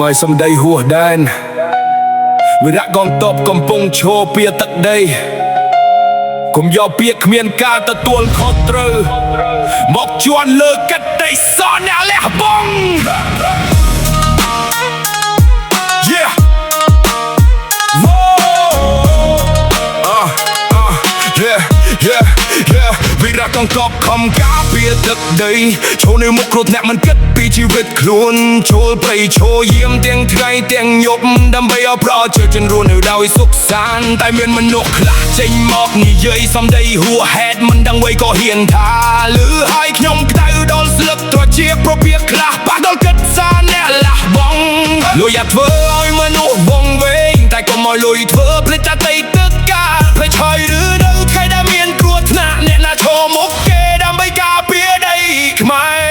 ឲ្យសំដីហួសដែនវីរៈកងទ័ពកំពុងឈរពីទឹកដីកុំយកពាក្យគ្មានការទទួលខុសត្រូវមកជន់លើកតិសអ្នកលះបង់ Yeah. Whoa. Yeah. វីរៈកងទ័ពខំការពារទឹកដីចូលនៅមុខគ្រោះថ្នាក់មិនគិតពីជីវិតខ្លួនចូលព្រៃឈរយាមទាំងថ្ងៃទាំងយប់ដើម្បីឲ្យប្រជាជនរស់នៅដោយសុខសាន្តតែមានមនុស្សខ្លះចេញមកនិយាយសំដីហួសហេតុមិនដឹងអ្វីក៏ហ៊ានថាឮហើយខ្ញុំក្តៅដល់ស្លឹកត្រចៀកប្រពៀខ្លះប៉ះដល់គិតសារអ្នកលះបង់លុយអាចធ្វើឲ្យមនុស្សវងវែងតែកុំឲ្យលុយធ្វើភ្លេចតែទឹកការភ្លេចហើយឬនៅថ្ងៃដែលមានគ្រោះថ្នាក់អ្នកណាឈរមុខគេដើម្បីការពារដីខ្មែរ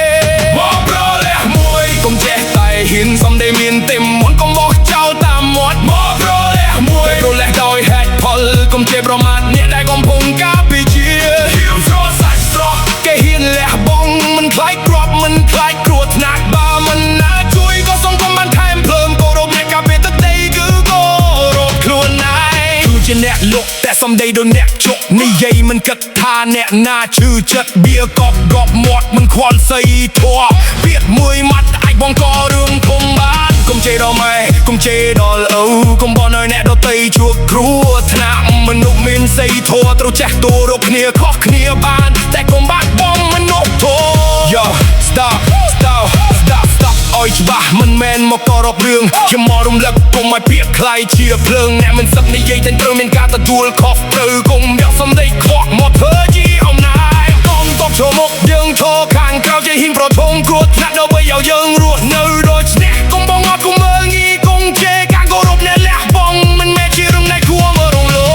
មកប្រលះមួយកុំចេះតែហ៊ានសំដីមានទេមុនកុំបោះចោលតាមមាត់មកប្រលះមួយប្រលះដោយហេតុផលកុំជេរប្រមាថអ្នកដែលកំពុងការពារជាហ៊ានស្រសាច់ស្រស់គេហ៊ានលះបង់មិនខ្លាចគ្រាប់មិនខ្លាចគ្រោះថ្នាក់បើមិនណាជួយក៏សង្គមបានថែមភ្លើងគោរពអ្នកការពារទឹកដីគឺគោរពខ្លួនឯងគឺជាអ្នកលក់តែសំដីដូចអ្នកជក់និយាយមិនគិតថាអ្នកណាឈឺចិត្តបៀកប់កប់មាត់មិនខ្វល់សីធေါ်ពាក្យមួយម៉ាត់អាចបង្ករឿងធំបានកុំជេរដល់ម៉ែកុំជេរដល់ឪកុំបនឲ្យអ្នកដទៃជួបគ្រោះថ្នាក់មនុស្សមានសីធម៌ត្រូវចេះទូរកគ្នាខុសគ្នាបានតែកុំបាត់បង់មនុស្សធម៌ Yo, stop, stop, stop, stop ឲ្យច្បាស់មិនមែនមកករាប់រឿងខ្ញុំមករំលឹកកុំឲ្យពាក្យខ្លាយជាភ្លើងអ្នកមិនសឹកនិយាយតែត្រូវមានការទទួលខុសត្រូវកុំយកសំដីខ្វក់មកធ្វើជាអំណាចកងតបចូលមុខយើងឈរខាងក្រៅជាហ៊ានប្រឈមគ្រោះថ្នាក់ដើម្បីឲ្យយើងរស់នៅដូចនេះកុំបងអត់កុំមើលងាយកុំជេរការគោរពអ្នកលះបង់មិនមែនជារឿងដែលគួរមករងលោ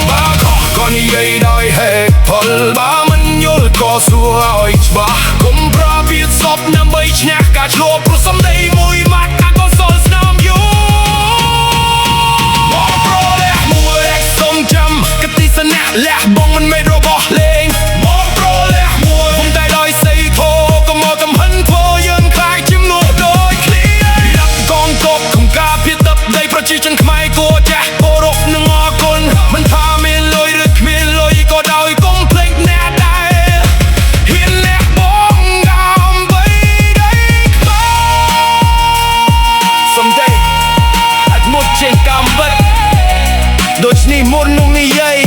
បើខុសក៏និយាយដោយហេតុផលបើមិនយល់ក៏សួរឲ្យច្បាស់កុំប្រើពាក្យសពដើម្បីឈ្នះការឆ្លោះព្រោះសំដីមួយម៉ាត់អាចកសលស្នាមយូមកប្រលះមួយសុំចាំកតិសនៈលះបង់មិនមែនរបស់លេងមកប្រលះមួយខ្ញុំតែដោយសីធោកុំមកកំហិនធ្វើយើងខ្លាចជំនួសដូចគ្នារាប់កងទ័ពក្នុងការពារទឹកដីប្រជាជនខ្មែរគួរចេះគោរពនិងអរគុណមិនថាមានលុយឬគ្មានលុយក៏ដោយកុំភ្លេចអ្នកដែលហ៊ានលះបង់ដើម្បីដីខ្មែរសំដីអាចមុតចេញកម្មវិតដូច្នេះមុននឹងនិយាយ